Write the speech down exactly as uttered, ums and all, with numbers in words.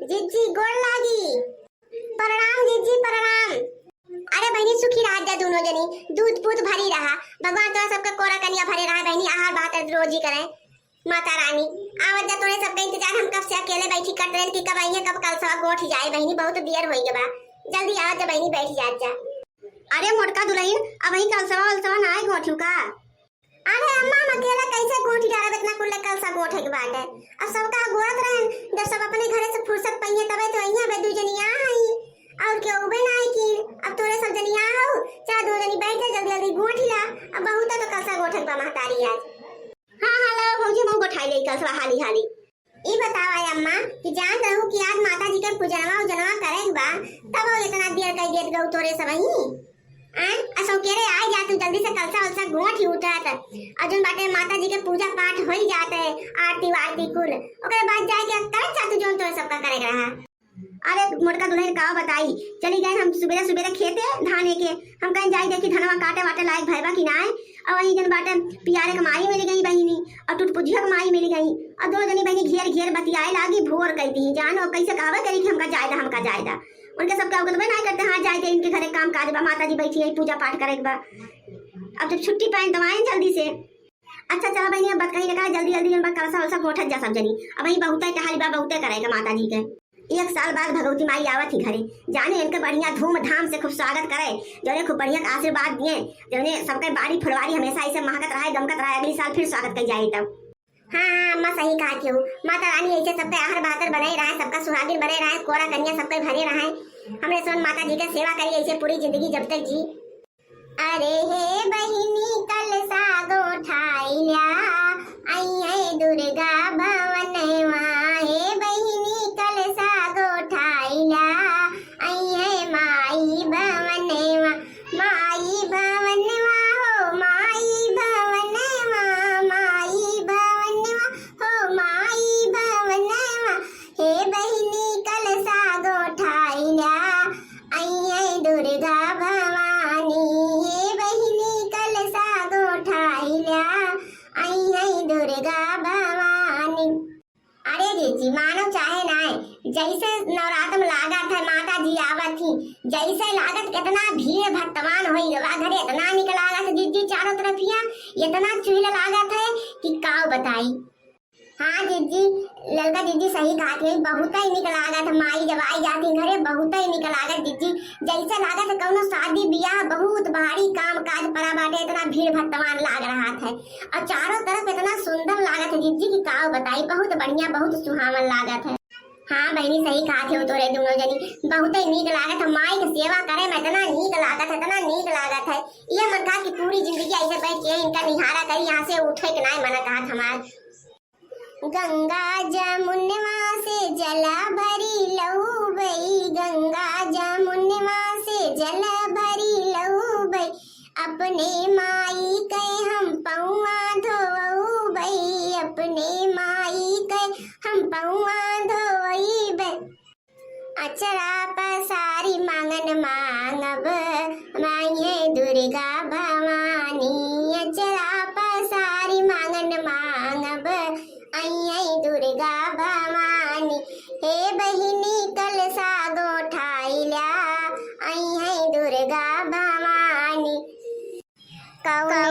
जिज्जी, गोड़ लागी। प्रणाम जिज्जी, प्रणाम। अरे बहिनी, सुखी रहा जा दुनो जनी, दूध पूत भरी रहा, भगवान तोरा सबके कोरा कनिया भरे रहा बहिनी, आहार बात रोजी करे। माता रानी, आवत जा, तोरे सबके इंतजार हम कब से अकेले बैठी करत रहन कि कब अइहे, कब कलसवा गोठ जाए बहिनी, बहुत देर होइ गवा। जल्दी आवत जा बहिनी, बैठ जात जा। अरे मोटका दुलहिन, अबहीं कलसवा वलसवा नाहीं गोठिउ का? अरे अम्मा, हम अकेले कैसे गोठी डालब, इतना कुल्ले कलसा गोठे के बाटे। अब सबका गोरत रहन, जब सब अपने घरे से फुर्सत पइहे तबे तो अइहे, अबे दू जनी आ हई, और केहू उबे नाहीं की। अब तोरे सब जनी आ हऊ, चला दू जनी बैठ जा, जल्दी जल्दी गोठी ला। अब बहुते तो कलसा गोठे के बा महतारी आज। हाँ, हाँ, लाओ भौजी, हम गोठाई ले कलसवा हाली हाली। ई बतावा ए अम्मा कि जानत रहू कि आज माता जी के पूजनवा उजनवा करे के बा, तब वो इतना देर कई देत गऊ तोरे सबही? आय, असो केरे आइ जा तू जल्दी से कलसा वलसा गोठ ही उठत। और जोन बाटे माता जी के पूजा पाठ होई जात है, आरती वारती कुल, ओकरे बाद जाए के करे जा तू जोन तोरे सबका करे के रहा। अरे मोटका दुलहिन का बताई, चली गए हम सुबेरे सुबेरे खेते धाने के, हम कहीं जाई देखी धनवा काटे वाटे लायक भइबा कि नाय। और वही जन बाटे पियारे के माई मिल गई बहिनी और टुटपुजिया के माई मिल गई और दोनों जनी बहिनी घेर घेर बतियाए लागी, भोर कई दी जान और कैसे कहबे करी कि हमका जाए दा, हमका जाए दा। उनके सबके अवगत में नाय करते, हाँ जाए दे, इनके घरे काम काज बा, माता जी बैठी है, पूजा पाठ करे के बा। अब जब छुट्टी पाए तो आए जल्दी से। अच्छा चला बहिनी, अब बात कहीं ना कहा, जल्दी जल्दी जन बा कलसा वलसा गोठत जा सब जनी। अब वही बहुते टहल बा, बहुते करे के माता जी के। एक साल बाद भगवती माई आवत ही घरे, जाने इनके बढ़िया धूमधाम से खूब स्वागत करे, जौने खूब बढ़िया के आशीर्वाद दिए, जौने सबके बाड़ी फुलवारी हमेशा ऐसे महकत रहे, गमकत रहे, अगली साल फिर स्वागत कई जाए तब। हाँ, हाँ, अम्मा सही कहा क्यों, माता रानी ऐसे सबके आहर बहतर बनाए रहे, सबका सुहागिन बनाए रहे, कोरा कन्या सबके भरे रहे। हमरे सोन माता जी के सेवा करी ऐसे पूरी जिंदगी जब तक जी। अरे हे बहिनी कलसा गोठाइल्या, अइहे दुर्गा भवनवा। हे बहिनी कलसा गोठाइल्या, अइहे माई भवनवा। माई भवनवा हो माई भवनवा, माई भवनवा हो माई भवनवा। हे बहिनी कलसा गोठाइल्या, अइहे दुर्गा भवानी। हे बहिनी कलसा गोठाइल्या, अइहे दुर्गा भवानी। अरे जिज्जी, मानो चाहे नाय, जैसे नवरात्र में लागत है माता जी आवत ही, जैसे लागत कितना भीड़ भत्तवान होई बा घरे, इतना निक लागत है जिज्जी चारों तरफिया, इतना चुइल लागत है कि काव बताई। हाँ जिज्जी, ललका जिज्जी सही कहत है, बहुत ही निक लागत है माई जब आई जाती घरे, बहुत ही निक लागत जिज्जी, जैसे लागत है कौनो शादी बियाह बहुत भारी काम काज पड़ा बाटे, इतना भीड़ भत्तवान लाग रहत है। और चारों तरफ इतना सुंदर लागत है जिज्जी कि काव बताई, बहुत बढ़िया, बहुत सुहावन लागत है। हाँ बहिनी, सही कहत हो तोरे दोनों जनी, बहुत ही नीक लागत है। माई के सेवा करे में इतना नीक लागत है, इतना नीक लागत है। ये मन कहा कि पूरी जिंदगी ऐसे बैठ के इनका निहारा करी, यहाँ से उठे के नाय मन कहत हमार। गंगा जमुनवा से जला भरी लउबई, गंगा जमुनवा से जला भरी लउबई, अपने माई के हम पौआ धोउबई, अपने माई के हम पौआ धोइबे। अचरा पसारी मांगन मांगब, मांगे दुर्गा भवानी। अचरा पसारी मांगन मांगब, अइहे दुर्गा भवानी। हे बहिनी कलसा गोठाइल्या, अइहे दुर्गा भवानी। कौन